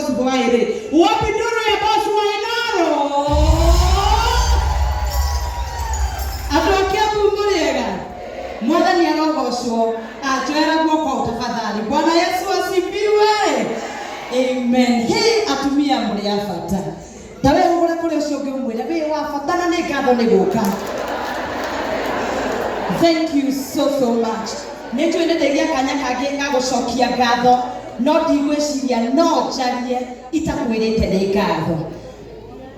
Boss Hwaĩ rĩ. Wapi nduru ya Boss wa Inoro? Andũ a Kiambu mũrĩega? Mwathani arogocwo. Anjoera guoko tafadhali. Bwana Yesu asifiwe. Amen. Hey, atumia mũrĩ a bata. Ta we hũgũre kũrĩ ũcio ũngĩ ũmwĩre wĩ wa bata na nĩ ngatho nĩ gũka. Thank you so so much. Nĩ njũĩ nĩ ndĩgĩa kanya kangĩ ga gũcokia ngatho no ndigwĩciria no njarie itakwĩrĩte nĩ ngatho.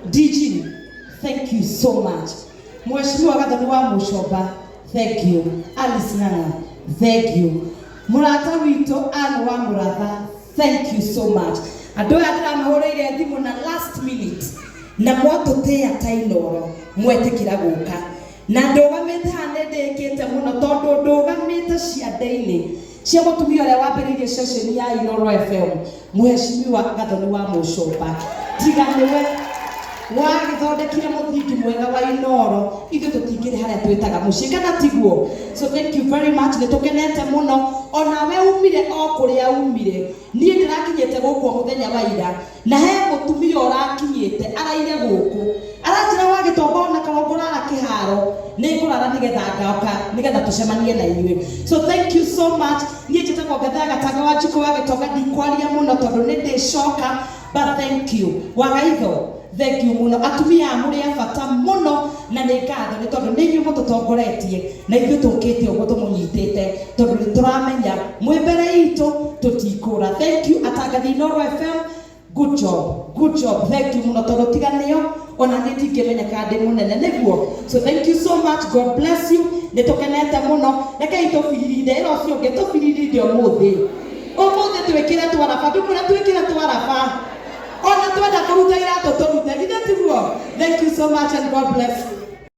DG, thank you so much. Mheshimiwa Gathoni wa Mũcomba, thank you. Alice Ng'ang'a, thank you. Mũrata witũ Ann wa Mũratha, thank you so much. Andũ aya ndĩramahũrĩire thimũ na last minute na mwatũtĩa ta Inooro mwetĩkĩra gũka na ndũgamĩte haha nĩ ndĩkĩte mũno tondũ ndũgamĩte ciande-inĩ cia mũtumia ũrĩa wambĩrĩirie ceceni ya Inooro FM Mheshimiwa Gathoni wa Mũcomba. Tiga nĩwe wagĩthondekire mũthingi mwega wa Inooro ithuĩ tũtingĩrĩ harĩa twĩtaga mũciĩ kana tiguo? So thank you very much, nĩ tũkenete mũno onawe umire o kũrĩa umire. Niĩ ndĩrakinyĩte gũkũ o mũthenya wa ira na he mũtumia ũrakinyĩte araire gũkũ aranjĩra wa gĩtonga ona korwo ngũrara kĩharo nĩ ngũrara nĩgetha ngoka nĩgetha tũcemanie na inyuĩ. So thank you so much. Niĩ njĩtagwo Ngatha Gatanga wa Njikũ wa Gĩtonga, ndikwaria mũno tondũ nĩ ndĩcoka, but thank you Wagaitho, thank you mũno. Atumia aya mũrĩ a bata mũno na nĩ ngatho nĩ tondũ nĩ inyuĩ mũtũtongoretie na ithuĩ tũkĩte ũguo tũmũnyitĩte tondũ nĩ tũramenya mwĩ mbere itũ tũtikũra. Thank you atangathi Inooro FM, good job, good job, thank you mũno tondũ tiga nĩo ona niĩ ndingĩmenya kana ndĩ mũnene nĩguo. So thank you so much, God bless you. Nĩ tũkenete mũno. Rekei tũbiririnde ĩra ũcio ũngĩ tũbiririnde ũmũthĩ, ũmũthĩ twĩkĩre twaraba, ndũmwĩre twĩkĩre twaraba ona twenda kũruta iratũ tũrute, githĩ tiguo? Thank you so much and God bless you.